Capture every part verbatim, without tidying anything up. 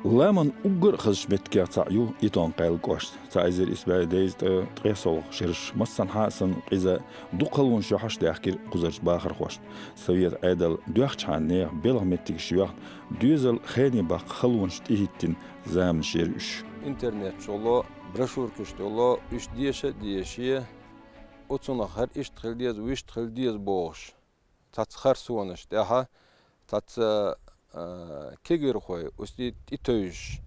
Ламан уггар а хазача меттигех цхьаъ ю Итон-Кхаьлла кӀошт. Цхьа эзар исс бӀе дезткъа ткъе ткъех сов шераш массанхьа а санна, къиза дукха халонаш йохьаш даьхкира кхузарчу бахархошна. Совет Ӏедал доьхначхьана нехан белхан меттигаш йоьхна, доьзал хене баккха халонаш тӀехӀиттина заманаш яра уьш. Интернет чухула, брошюркаш тӀехула, уьш деша а деший, оцунах хӀара иштта хила деза, вуьшта хила деза бохуш, цхьацца харцонаш тӀехь, цхьацца, а, кегирхой, уьш тӀетевжаш,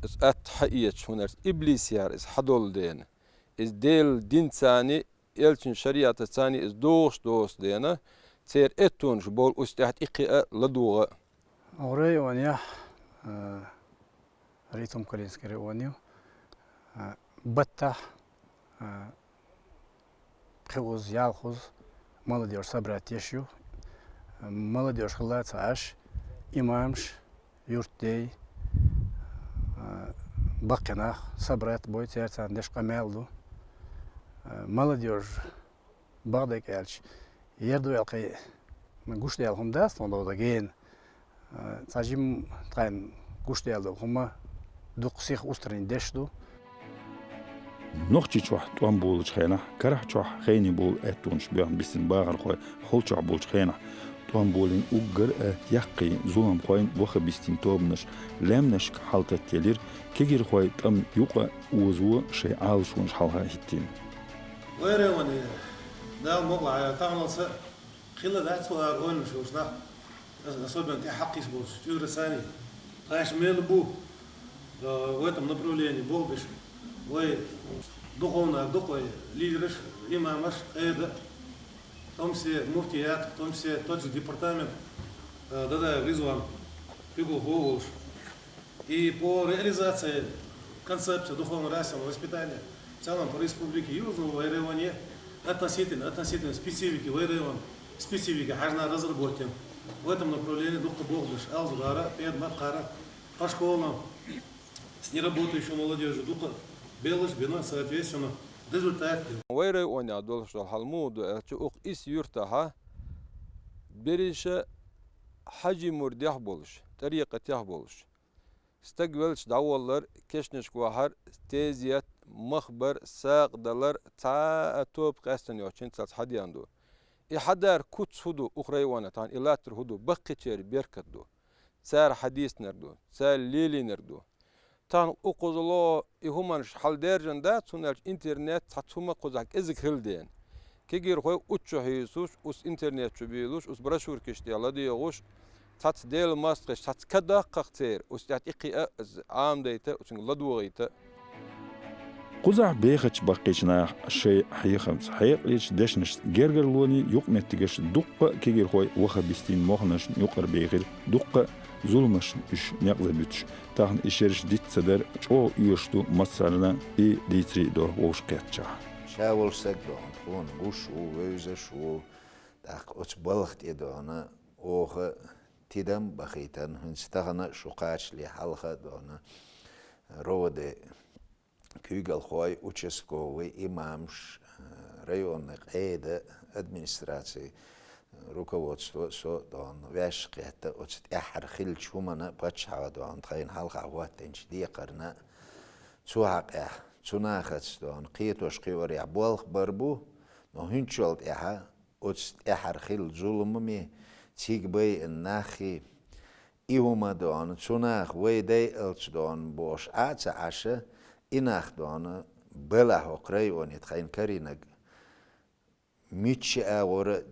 иза атта хьаэцаш, хӀунда аьлча иблис яра иза хьадолу дена. Иза Делан динцани, элчан шариатацани иза догӀуш доцу дена, церан эттонаш болу уьш тӀехь тӀекхиа а, ладугӀа а. Оха районехь, а, Ритум-Калинский район ю. А, баттахь, а, пхиъ-ялх уза молодёжь собрать еш ю. Молодёжь хилла ца Ӏаш, имамаш, юьртдей, а, баккхий нах собрать бой, церан царна деш къамел ду. А, молодёжь бакъдерг аьлча, ер ду аьлла кхин гуш даьлла хӀума дац тхуна догӀу дан гена. Цхьа жимма тхайна гуш даьлла долу хӀума дукха сиха устранить деш ду. Нохчийчохь тӀом болучу хенахь, карахь чохь хене болу аьттонаш боьхна бисина бахархой хьолчохь болчу хенахь, тӀом болийна уггар а яккхий зуламхойн ваххабистийн тобанаш лаьмнашка хьалтаттаелира, кегирхой тӀамна юкъа озо шайн Ӏалашонаш хьалха хӀиттийна. Вай районе, Дала мукъалахь, таханалца хилла дац вай ара ойланаш йолуш нах, ас-, особенно тӀехь хьакхийса болчу чуьра саний. Тхаьш мел бу, э, в этом направлении болх беш. Вай духовно дукха вай лидераш, имамаш, къеда, в том числе муфтият, в том числе тот же департамент, э, Дадаев Ризван, куьйгалхо волуш. И по реализации концепции духовно-нравственного воспитания в целом по республике и в вай районе относительно, относительно специфики вай район, специфики хьажна разработан. В этом направлении дукха болх беш, алзугара, педматкхара, по школам, с неработающей молодёжью дукха беллаш бина, соответственно, результат. Вай районехь долуш долу хьал муха ду аьлча, укх исс юьртахьа берриша хьажий мурдехь болуш, тӀарикъатехь болуш. Стаг велча дӀаволлар, кешнашка вахьар, тезет, мах бар, сагӀа далар, цхьа а тоба къаьстина йоцучуьнца хьадеана ду. И хьадар куц хӀун ду укх районехь, тахана и латтар хӀун ду, баккхийчеран беркат ду. Цара хьадийцинарг ду, цара лелийнарг ду. Тахана укхазалла и хӀуманаш хьалдержан дац, хӀунда аьлча интернет цхьацца хӀума кхузахь кӀезиг хилла дена. Кегирхой уьш чу хьийсуш, уьш интернет чу буьйлуш, уьш брошюркаш тӀе ладегӀуш, цхьацца Делан мостагӀаш, цхьацца ка даккхахь церан, уьш тӀехь тӀекхиа а, Ӏамадайта а, уьш ладогӀийта а. Кхузахь бехачу баккхийчу наха шайн хьехамца, хьекъалечу дешнашца гергарлонийн юкъаметтигаш дуккха а кегирхой ваххабистийн мохнашна юкъара бехира, дуккха а зуламашна уьш некъза буьтуш. Тахана и шераш диц ца дара, чӀогӀа оьшуш ду массарна, и дийцаре а до вовшахкхетчахь. Ша волу стаг дохна тхуна гуш ву, вевзаш ву, тӀаккха оцу балха тӀе дохна оха тидам а бахийтина, хӀинца тахана а шу кхачале хьалха а дохна, РОВД куьйгалхой, участковый, имамаш, районный къеда, администраций руководство а со а дохна ваьш кхетта оцу тӀаьххьара хиллачу хӀуманна, паччахьо дохна тхайна хьалха хӀоттийначу декхарна, цу хьакъехь, цу нахаца дохна кхетош кхиорехь болх бар бу, но хӀинцачул тӀаьхьа оцу тӀаьххьара хилла зуламан, цига байина наххий, и хӀума дохна, цу наха вай дайалц дохна бохуш Ӏа а ца Ӏаша, и нах дохна, белахь хӀокху районе тхайна карийнарг, мичча агӀора а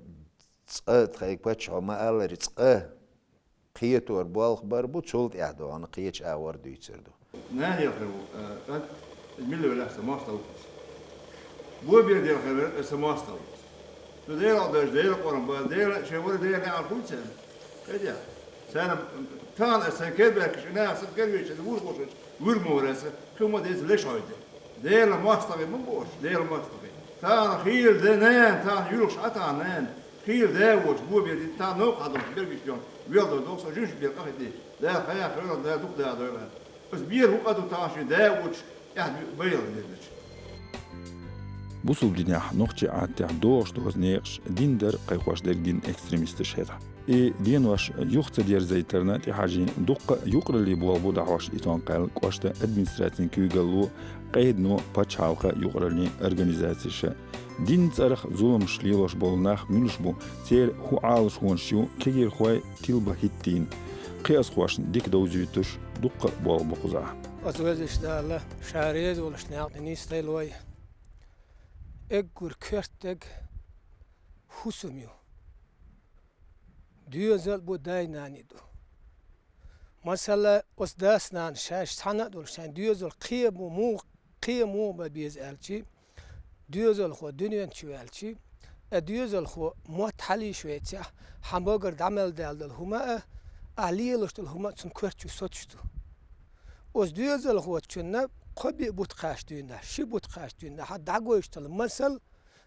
цкъа тхайга паччахьо ма-аллара, цкъа кхетор болх бар бу, цул тӀаьхьа дохна кхечу агӀор дуьйцур ду. Нана яхар ву, э, кӀант, мила велахь сан мостагӀа ву. Бо бер делхар вера сан мостагӀа ву. Ду Дела а даже, Дела къорам бан, Дела шен вара Дела неӀар хуьлу царна. Кхетий? Царна тахана аса сайн кербаьхкаш, и наха сан кервеча, вур гӀошуьйту, вуьрма вара аса, кхин ма деза леш хьойда. Дела мостагӀий ма бу аша, Дела мостагӀий. Тахана хийла де нана, тахана юьлхуш Ӏа тахана нана. Хийла да а воцуш, бо бер дитта, тахана новкъа хьадолуш, бергаш йолу, велдо долу со жуьгташ бер къахийтина. Да, хая, хевлан, да, дукха да дойла. Аса бер хӀун къа ду тахана шен да а воцуш, тӀаьхьа байъал дезачу. Бусулба динехь, нохчийн Ӏадатехь догӀуш доцу некъаш дин дара кхайкхош дерг динан экстремисташа хӀетахь. И денош юха ца дерзайтарна тӀехьажийна дуккха а юкъараллин болх бу дӀахьош Итон-Кхаьллан кӀоштан администрацин куьйгалло, къедано, пачхьалкхан юкъараллин организацеша. Динан цӀерах зуламаш лелош болу нах муьлш бу, церан хӀун Ӏалашонаш ю кегийрхой тилба хӀиттийна. Кхиазхошна дика довзуьйтуш дуккха а болх бу кхузахь. Оцу Везачу Дала Ша реза волуш некъ тӀе нисдойла вай. Эггур коьртаг хӀусам ю. Доьзал а бу, дай-наной ду. Масала, оцу дас-нанас шаьш цхьаьна а долуш, шайн доьзал кхин муха, кхин муха бан беза аьлчи, доьзалхо дуьнен чу ваьлчи, а доьзалхо мотт хьалийша вецахь, хьан богара дӀа мел даьлла долу хӀума а, ахь лелош долу хӀума а цунна коьрта чу соцуш ду. Оцу доьзалхочунна кхо-биъ бутт кхача дуьйна, ши бутт кхача дуьйна, хьан дӀагойш долу масал,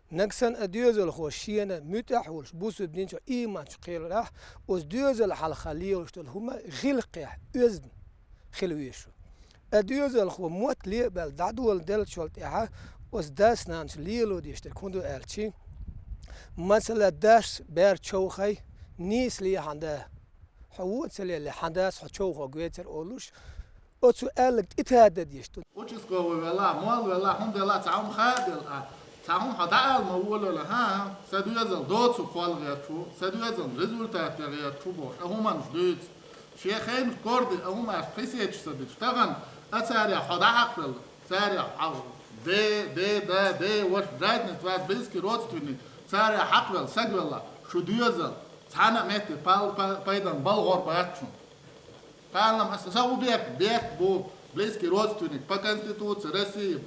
нагахь санна а доьзалхо шена муьтӀахь а волуш, бусурба динчу ийманчу кхеларахь, оцу доьзал хьалха лелош долу хӀума гӀиллакхехь оьзна хила везаш ву. А доьзалхо мотт ле а баьлла дӀадоладеллачул тӀаьхьа оцу дас-нанас лело деш дерг хӀун ду аьлчи, масала, дас бер човхай, нийса ле хьан да, хьо вон а ца лелле, хьан дас хьо човхо гойцара олуш, оцу аьлларг тӀетадар деш ду. Участковый велахь, молла велахь, хӀунда велахь, цхьа хӀума хаа а делла, цхьа хӀума хьо дӀаала ма волавелла, хӀан, сан доьзал доцург кхолла гӀерташ ву, сан доьзална результат тӀе гӀерташ ву бохуш, а хӀуманаш дуьйцу. Шен хенаш кор де, а хӀумаш кхин сецаш ца дича, тахана а царех хьо дӀахьакхавелла, царех хьо де, де, да, де, ваша, разница вац, близкий родственник, царех хьакхавелла саг велахь, шу доьзал цхьана а метте пал-, па-, пайдана балхор бац шуна. Кхана аса сан ву бехк, бехк бу близкий родственник по Конституции России.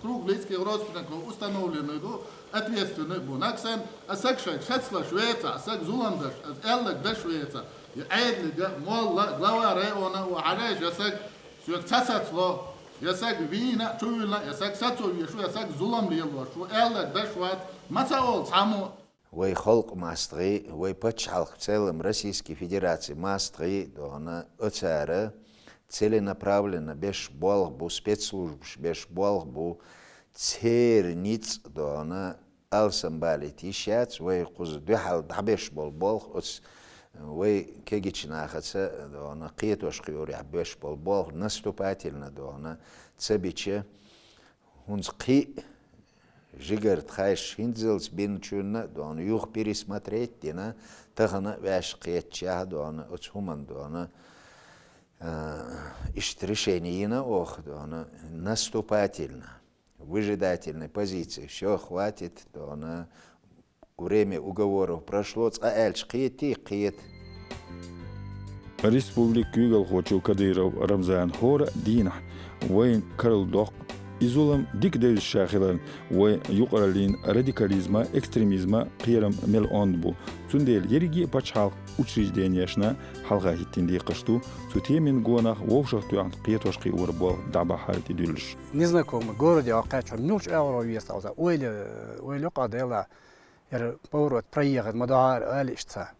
Круг близких родственников установленный ду, ответственный бу. Нагахь санна а саг шайга сацалуш вецахь, а саг зулам деш, аса аьлларг деш вецахь, я Ӏедалга, молла, глава района а ву хьажийша, я саг соьга ца сацало, я саг вийна а, чу вуьйлина а, я саг сацо везаш ву, я саг зулам лелош ву, аьлларг деш вац, ма ца олу цхьаммо. Вай халкъан мастагӀий, вай пачхьалкхан, в целом Российский Федерацин мастагӀий, дона, оцара целенаправленно беш болх бу, спецслужбаш беш болх бу, церан ницкъ, дона, алсамбалийта йиш яц, вай кхуза дуьхьал дӀабеш болу болх оцу вай кегийчу нахаца, дона, кхетош кхиорехь беш болу болх наступательно, дона, ца бича, хӀинца кхин а жигара тхайш хӀинццалц бинчунна а, дона, юха пересмотреть а дина, тахана а ваьш кхетчехь а, дона, оцу хӀуманна, дона, а, иштта решение йина оха, дона, наступательно, выжидательной позиции. Всё, хватит, дона, время уговоров прошло, цкъа аьлча кхетий, кхета. Республикан куьйгалхочо Кадыров Рамзана хӀора а дийнахь вайна карладоккху, и зулам дика девзаш ша хиларна, вайн юкъараллин радикализма, экстремизма кхерам мел онда бу. Цундела ерриге а пачхьалкхан учрежденешна хьалха хӀиттийна декхарш ду, цу темина гонах вовшахтоьхна кхетош-кхиоран болх дӀабахьара тӀедуьллуш. Незнакомый городе ваккхачо муьлхачу агӀоро веза тхьовза, ойла, ойла йокъа дела, яра поворот проехать ма догӀара ала иштта.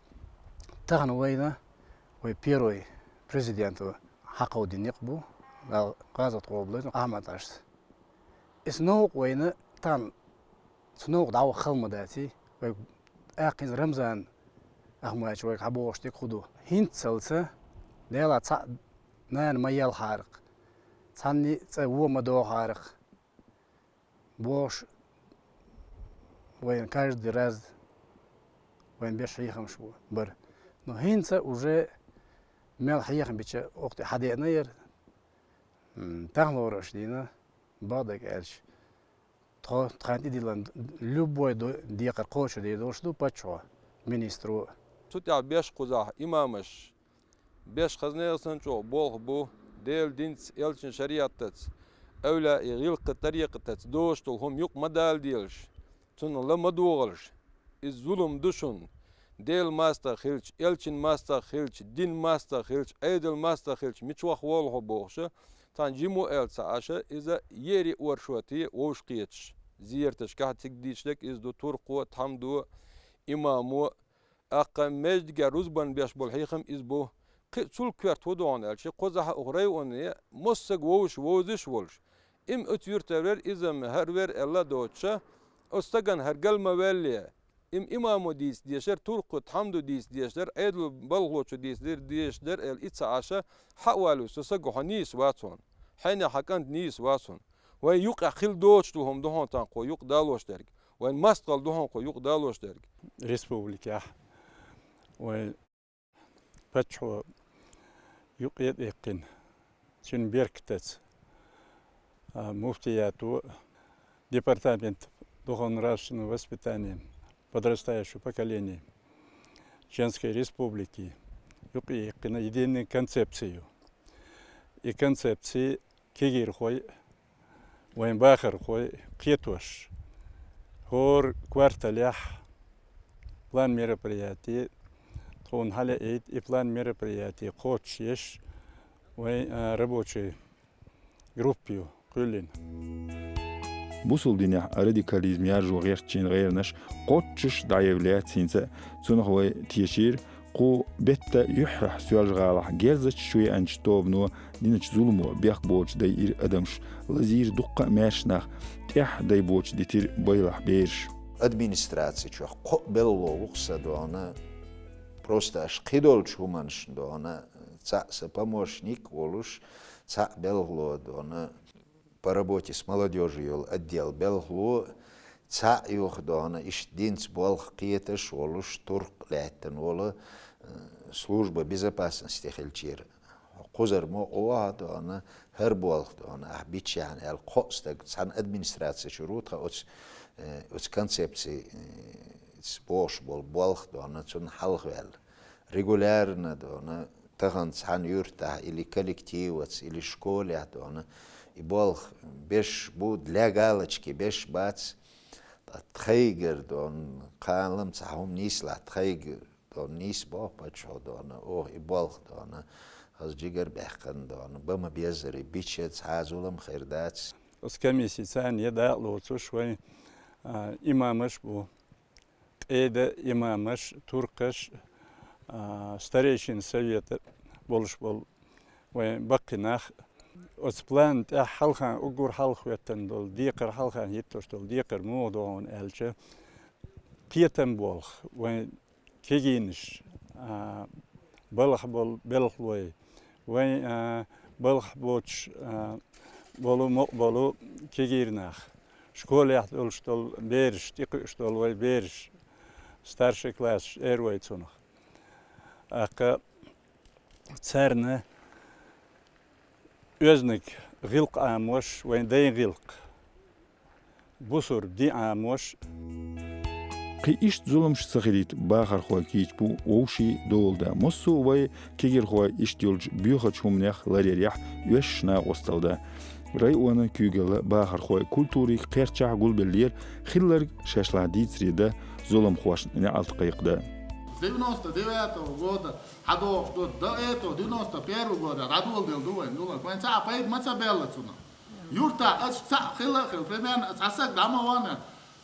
Тахана вайна, вай первый президент ву, хьакховдийна некъ бу, Гал-, ГӀазот-Къобалойн Ахьмад-Ӏашас. Иза новкъа вайна тахана цу новкъа дӀаваха хала ма даций, вай аккхийна Рамзан Ахмадович вайга хьабохуш дерг хӀун ду. ХӀинццалца, Дела, цхьаъ нана ма елхьаракх, цхьанний а цӀа вон ма дохьаракх. Бохуш, вайна каждый раз вайна беш хьехамаш бу, бара. Но хӀинца уже мел хьехам бича, оха тӀе хьадеана яра, м, тахлораш дийна, бакъдерг аьлча, тхо, тхайна тӀедиллина любой до-, декхар кхочушдийр долуш ду паччахьо, министро. Цу тӀехь беш кхузахь имамаш, беш хазна а санна чӀогӀа болх бу, Делан динца, элчан шариӀатаца, эвлаяийн гӀиллакхаца, тарикъатаца дозуш долу хӀума юкъа ма даладелаш, цунах ла ма догӀалаш. Иза зулам ду шуна. Делан мастагӀа хилча, элчан мастагӀа хилча, динан мастагӀа хилча, Ӏедалан мастагӀа хилча, мича ваха волу хьо бохуша, цхьана жимо аьлла ца Ӏаша, иза еарий оршоте вовшахкхеташ, зиярташкахь цига дийцинарг иза ду, туркхо, тхьамдо, имамо, тӀаккха маьждигехь рузбанна беш болу хьехам иза бу. Кхин а цул коьрта хӀун ду хьуна аьлча, кхузахь а, оха районе массаг вовшах вовзаш а волуш, и-м оцу юьртара вара, иза-м хӀара вара аьлла а доцуша, оцу стагана хӀара гал ма ваьлле, Им имамо дийца дешар, туркхо тхьамду дийца дешар, Ӏедало балхлочо дийца дер дешар аьлла, и ца Ӏаш, хьа а валлалц, со саг хьо нийса вац хьона. Хьенех хьа кӀант нийса вац хьона. Вайн юкъехь хила доцуш ду хӀума ду хьона тхан кхо юкъ далош дерг. Вайн мастагӀалла ду хьона кхо юкъ далош дерг. Республикехь вайн паччахьо юкъе а даьккхина, цуьнан беркатаца, а, муфтиято, департамент духовно-нравственного воспитания, подрастающего поколения Чеченской Республики юкъе яьккхина единую концепцию. И концепция кегийрхой, вайн бахархой кхетош, хӀора кварталехь план мероприятий тхуна хьалаайта, и план мероприятий кхочушъеш вайн, а, рабочий группа ю кхоьллина. Бусулба динехь радикализм яржо гӀертачийн гӀеранаш кхоччуш дӀаевллац хӀинца а, цунах вай тешийра, кху беттан юьххьехь Соьлжа-ГӀалахь герзаца чу еанчу тобано диначу зуламо бехк боцуш дайира адамаш, лазийра дуккха а маьрша нах, тӀехь дай боцуш дитира байлахь бераш. Администраци чохь кхо а белхало ву-кх сан дона, просто аша кхидолчу хӀуманашна дона, цхьаъ сан помощник а волуш, цхьаъ белхало дона, по работе с молодёжью йолу отдел белхало, цхьаъ юха дона, иштта динца болх кхеташ а волуш, туркх а лаьттина волу, э, служба безопасности хилчира. Кхузара мо а ваха дона, хӀара болх дона, ахь биччехьана аьлла, кхо а стаг цхьана администраци чуьра ву тхан оцу, э, оцу концепци, э, бохуш болу болх дона, цунна хьалхаваьлла. Регулярно дона, тахана цхьана юьртахь или коллективаца, или школехь дона, и болх беш бу, для галочки беш бац, ткъа тхайгара дона, кхалам цхьа хӀума нийслахь тхайгара дона, нийса боху паччахьо дона, оха и болх дона, хаза жигара баьккхина дона, бан ма беззара, бича цхьа а зулам хир дац. Оцу комиссица царна я дакъа лоцуш вайн, а, имамаш а бу. ТӀеда имамаш, туркхаш, а, старейшин совета болуш болу вайн баккхий нах. Оцу план тӀехь хьалха, уггар хьалха хӀоьттина долу декхар, хьалха хӀиттош долу декхар муха ду хьуна аьлча, кхетам болх, вайн кегийнаш, а, балхахь болу белхалой, вайн, а, балхахь боцуш, а, болу, мукъа болу кегийра нах, школехь долуш долу бераш, тӀекхуьуш долу вай бераш, старший классаш эр вай цунах. ТӀаккха царна оьзниг гӀиллакх Ӏамош, вайн дайн гӀиллакх, бусурба дин Ӏамош. Кхин иштта зуламаш ца хилийта бахархой кийча бу вовшийн дола дан. Массо а вай кегирхой иштта йолчу боьхачу хӀуманех ларъярехь оьшуш накъосталла дан. Районан куьйгалла бахархой культурин кхерчахь гулбеллера, хилларг шаьшлахь дийцаре дан, зуламхошна неӀалт кхайкха дан. С девяносто девятого года хьадогӀуш ду, до этого, девяносто первого года дӀадоладелла ду вайн зулам. Вайн цхьа а пайда ма ца баьлла цунах. Юртахь аса цхьаъ хилла а хилла, примерно цхьа саг дӀа ма вахана.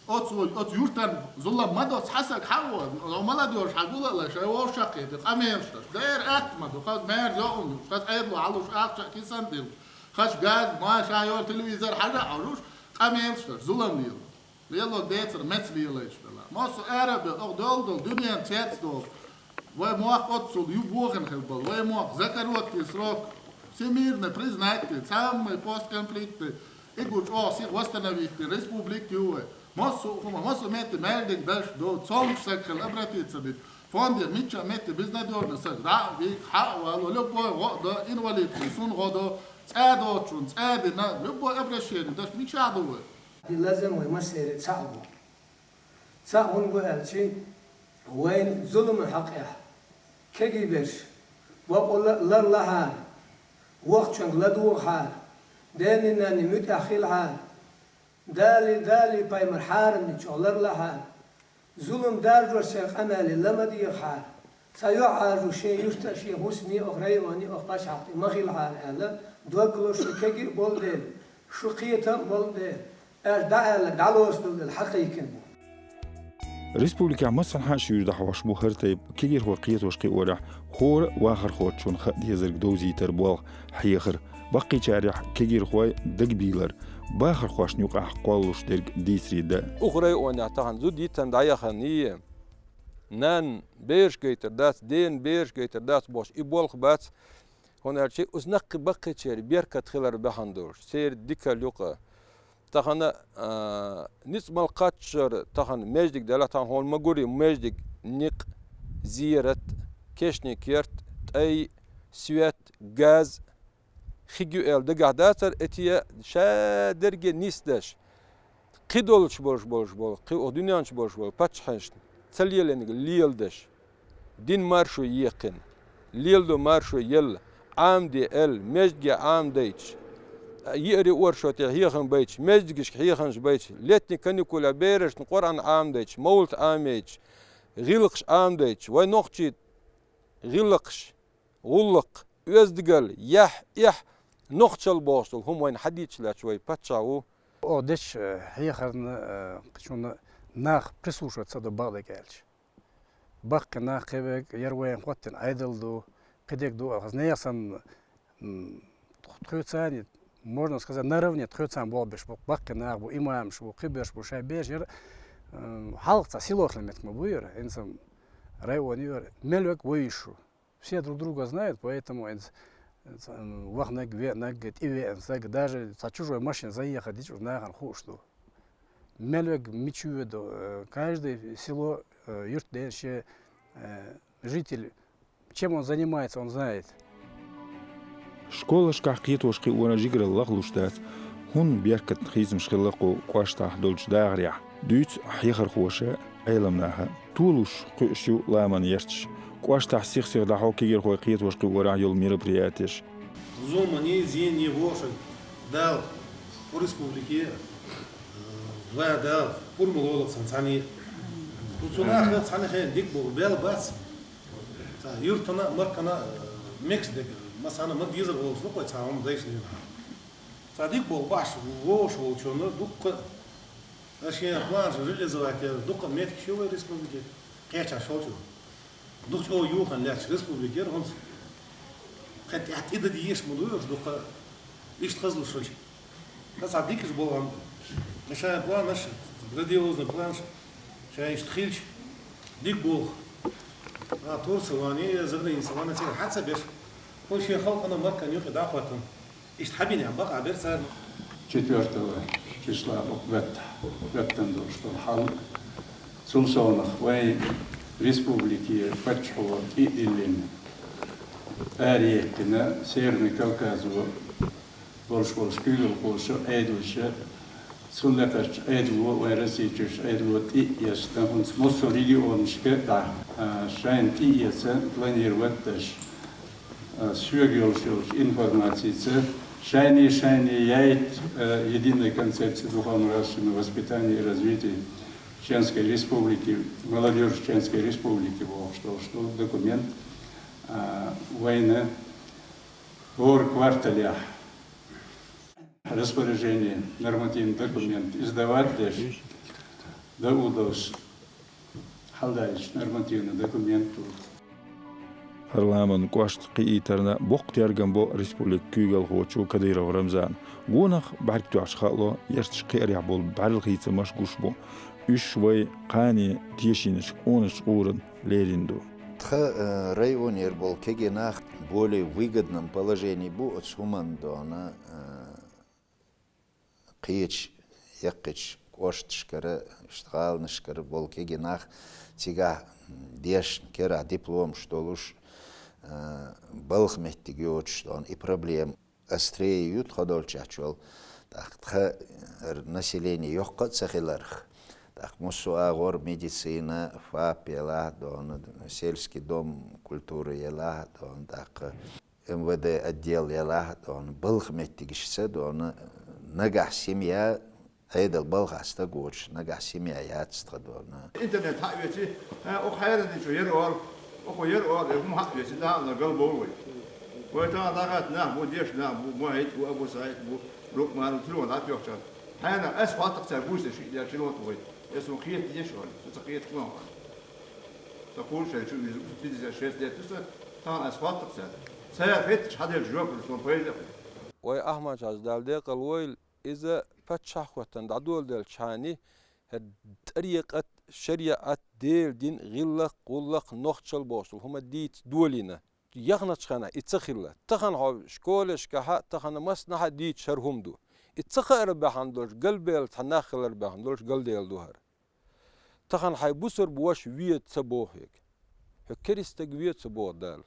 Оцу, оцу юртан зулам ма до, цхьа саг хьан а во, молодёжь хьан гула а лай, шайн вовшах а кхетий, къамелаш даш. Дера атта ма ду, хаза маьрза йоӀун ю, хаза Ӏедало хьалуш ахча а кисан дилла. Хаза газ, ма ша йолу телевизор хьажа а хьожуш, къамелаш даш, зулам лела. Лело децар меца лелайчу дала. Массо а ара а бен, оха долу долу, дуьненан цец долу. Вай мохк оццул ю бохина хила болу. Вай мохк за короткий срок всемирно признать ди, самый постконфликтный, и гучу оха сих восстановить ди, республика ю вай. Массо а хӀума, массо а метте маьждиг даш до, цомгуш саг хила обратиться ди. Фонде мичча а метте безнадёжный саг, дӀа а вик, хьа а вало, любой гӀо а до, инвалид хила, сун гӀо до, цӀа доцучун, цӀа дина, любой обращение даш, мича а ду вай. И лазам вай массеран цхьаъ бу. Цхьаъ хӀунда бу аьлчи, вайн зуламан хьакъехь кегий берш, бакъо ла-, ларлахьара, воккхачуьнга ладогӀахьара, дена-нанна муьтӀахь хилахьара, Дали, Дали пайхамар хьарам дича ларлахьара, зулам даржош шайн къамеле ла ма дехахьара, цхьа йоӀ Ӏажо шен юьрта а, шен хӀусаме а, оха районе а, оха пачхьалкхе а ма хилахьара аьлла, дог ло шу кегий а болу дела, шу кхетам а болу дела, аьлла дӀааьлларг дӀалоцу долу дела хьакхайкхина бу. Республикехь массанхьа а шуьйра дӀахьош бу хӀара тайпа кегирхой кхетош-кхиорехь хӀора а вахархочунна хаа дезарг довзийтар, болх хьехар, баккхийчарехь кегирхой дагабийлар, Бахархошна юкъахь кхоллалуш дерг дийцаре дан. Укх районехь тахана зуда йитина дӀаяхана, нанна бераш гайтар дац, дена бераш гайтар дац бохуш, и болх бац. ХӀунда аьлча оцу наккхий баккхийчеран беркат хилар бахьана долуш, церан дикалла юкъа. Тахана, а, ницкъ мел кхаччалц тахана маьждиг делахь, тахана хьуна ма гуре, маьждиг, никъ, зерат, кешнийн керт, тӀай, свет, газ, хиг ю аьлла дагахь дацара, эте ша дерриге нисдеш, кхидолчу болуш болуш болу, кхин оха дуьнен чу болуш болу паччахьашна ца лелийнарг леладеш, дин маршо еккхина, леладо маршо елла, Ӏамаде аьлла, маьждиге Ӏамадайташ, йиъарий оршотехь хьехам байташ, маьждигашка хьехамаш байташ, летний каникулехь берашна Къуръан Ӏамадайташ, мовлат Ӏамаейташ, гӀиллакхаш Ӏамадайташ, вай нохчий гӀиллакхаш, гӀуллакх, оьздангалла, яхь, эхь, нохчалла бохуш долу хӀума вайна хьадийцаш лаьтташ вай паччахь ву. Оха дечу, э, хьехарна, э, кхечунна нах прислушиваться ду бакъдерг аьлча. Баккхий нах кхин верг, яра вайна хӀоттийна Ӏедал ду, кхидерг ду, хаза нехан санна, м, тхоьцанний, можно сказать, наравне тхоьцан болх беш бу, баккхий нах бу, имамаш бу, кхиберш бу, шайн бераш яра, м, хьалха цхьа село хилла меттиг ма бу яра, хӀинца район ю яра, мел верг вай йиш ю. Все друг друга знают, поэтому вахнаг, веанаг, тӀевеана саг, даже цхьа чужой машина заехать дича, уж нахана хууш ду. Мел верг мича воьду, э, каждый село, э, юрт ден шен, э, житель, чем он занимается, он знает. Школашкахь кхетош кхиоран жигара лахлуш дац, хӀунда беркат хийцамаш хилла кху кӀоштахь долчу дахарехь, дуьйцу хьехархоша, Ӏеламнаха. Толуш кхуьуш ю ламан ярташ. КӀоштахь сих-сиха дӀахьо кегирхой кхетош кхиорахь йолу мероприятеш. Зуламан, зенан вовшах Дала кху республике, э, ва Дала пурба лолахь сан цхьаьна. Кху цу нахах цхьаьна хенахь дика болу бел бац. Цхьа юьртана а, маркана а, э, мекс дерг, масана ма дезар олуш ду кхой цхьа хӀума дайшна. Цхьа дика болу бахьаш вовшах волчунна дуккха а, шен планаш реализовать яр дуккха а меттигаш ю вай республике, кхечахь шолчу. Дукха чӀогӀа юхана лаьтташ республика яра хӀинца. Кхин тӀаьхьа тӀе дан дезаш ма ду уьш дуккха а, иштта хазлуш хилча. Ткъа цхьа дикаш болу хӀума. Шайн планаш, грандиозный планаш, шайн иштта хилча, дика болу. А Турция ван, я за граница ван, цигара хьа ца беш. Хьо шен халкъана, маркана юкъе дӀахӀоттан. Иштта хьабинехь бакъ а бер царна. Четвёртого числа оха беттахь, беттан долуш долу хьал. Цул совнах вайн республике паччахьо тӀе а диллина, араэттина, Северный Кавказо болуш болуш куьйгалхоша, Ӏедалша, цунна лаьцначу Ӏедало, вайн Россия чуьрчу Ӏедало тӀе а эцна, хӀинца массо а регионашка дӀа, а, шайна тӀеэца планировать деш, а, соьга йолуш йолчу информацица, шайне-шайне яйта, а, единая концепция духовно-нравственного воспитания и развития Чеченской Республики, молодёжи Чеченской Республики бохуш долуш долу документ, а, вайна хӀора кварталехь распоряжение, нормативный документ издавать деш, дан а долуш, хьалдаьллачу нормативный документ ду. ХӀара ламан кӀошт кхиийтарна боккха тергам бо республикан куьйгалхочо Кадыров Рамзана. Гонах бӀаьрг тоьхча хаало, ярташ кхиарехь болу бӀаьрла хийцамаш гуш бу. Уьш вай кхане тешийначу къоначу къурана лерина ду. Тхан, э, районера болу кегий нах более выгодном положении бу оцу хӀуманна дона, э, кхечу яккхийчу кӀошташкара, иштта гӀаланашкара болу кегий нах цигахь дешна, керахь дипломаш долуш, а, балха меттиг йоцуш дона и проблема острее ю тхо долчохь чул, тӀаккха тхан население йоккха а ца хиларх, тӀаккха массо а агӀор медицина, ФАП елахь а дона, сельский дом культуры елахь а дона, тӀаккха МВД отдел елахь а дона, балха меттигашца дона, нагахь семья, Ӏедал балхахь стаг воцуш, нагахь семья яц тхан дона. Интернет хьаоьци, а, оха хьайран дичу яра олу, оха яра олу, э, хӀума хьаоьци, да, ана гал бовлу вай. Вай тахана дӀахатта нах бу, деш нах бу, Мухьит бу, Абу СаӀид бу, Лукман бу, телефон дӀатоьхча. Хьайна ас хӀоттах цара гуш деш, шиъ деш, телефон вай. Эс хӀума кхета деш олу, ца кхета хӀума. Ца кхуьуш шайн чу виза, пятьдесят шесть лет туса, тахана ас хӀоттах цара. Цара хетташ хьаделча жоп луш, сон пайда а. Вай Ахьмад-Хьаьжа, Дала декъал войла, иза паччахьалкхен дӀадоладелча хана, хӀара тӀарикъат, шариӀат, Делан дин, гӀиллакх, гӀулакх, нохчалла бохуш долу хӀума дийца долийна. Яхначу хенахь и ца хилла. Тахана хьо школашкахь, тахана массанхьа дийцаш хӀара хӀума ду. И ца хаар бахьана долуш, галбевлла цхьа нах хилар бахьана долуш, галдевлла ду хӀара. Тахана хьайн бусурба ваша ве ца боху хьоьга. Хьо керста стаг ве ца боху Дала.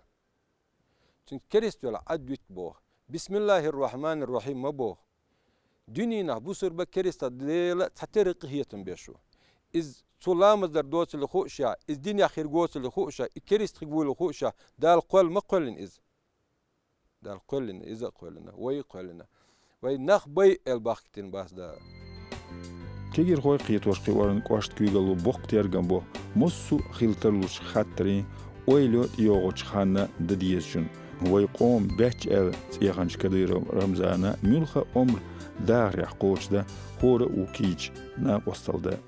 Цуьнга керста велахь, Ӏад вита боху. Бисмиллахир-рахманир-рахим ма боху. Дуьненахь бусурба, керста Дела цхьатерра къинхетам беш ву. Иза цо ламаз дар доцале хууш а, иза динехь хир воцале хууш а, и керста хир воцале хууш а, Дала кхоьллина ма кхоьллина иза. Дала кхоьллина, иза а кхоьллина, вай а кхоьллина. Вай нах бай аьлла бахкийтина бац Дала. Кегийрхой, кхетош кхиоран кӀоштан куьйгалло боккха тергам бо, массо а хила тарлучу хаттарийн ойла йо тӀейогӀучу ханна дан дезачунна. Вай къоман баьчча аьлла цӀеханчу Кадыров Рамзана муьлхха а омра дахарехь кхочушдан хӀора а ву кийча, накъосталла дан.